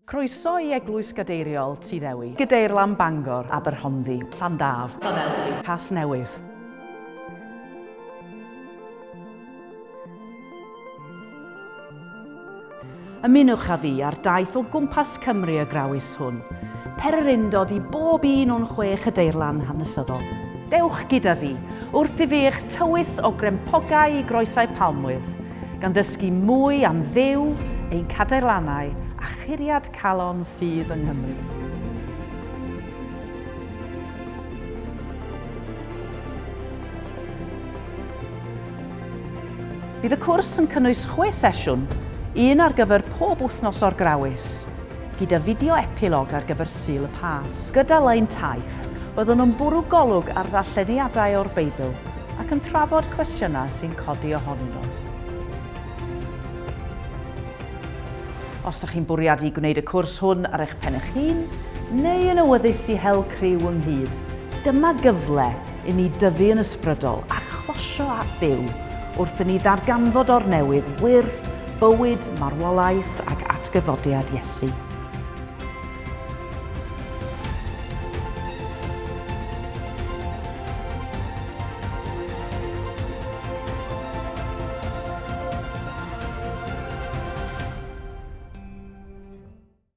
Croeso i Eglwys Gadeiriol Tŷ Ddewi, Gadeirlan Bangor, Aberhonddu, Llandâf, Llanelli, Casnewydd. Ymunwch â fi ar daith o gwmpas Cymru y Grawys hwn, pererindod i bob un o'n chwe chadeirlan hanesyddol. Dewch gyda fi wrth i fi eich tywys o grempogau i groesau palmwydd, gan ddysgu mwy am Dduw, ein cadeirlannau a churiad calon ffydd yng Nghymru. Bydd y cwrs yn cynnwys chwe sesiwn, un ar gyfer pob wythnos o'r Grawys, gyda fideo epilog ar gyfer Sul y Pasg. Gyda lein taith, byddwn yn bwrw golwg ar ddarlleniadau o'r Beibl ac yn trafod cwestiynau sy'n codi ohonyn nhw. Os dych chi'n bwriadu gwneud y cwrs hwn ar eich pen eich hun, neu yn awyddus i hel criw ynghyd, dyma gyfle i ni dyfu yn ysbrydol a chlosio at Dduw wrth i ni ddarganfod o'r newydd wyrth, bywyd, marwolaeth ac atgyfodiad Iesu.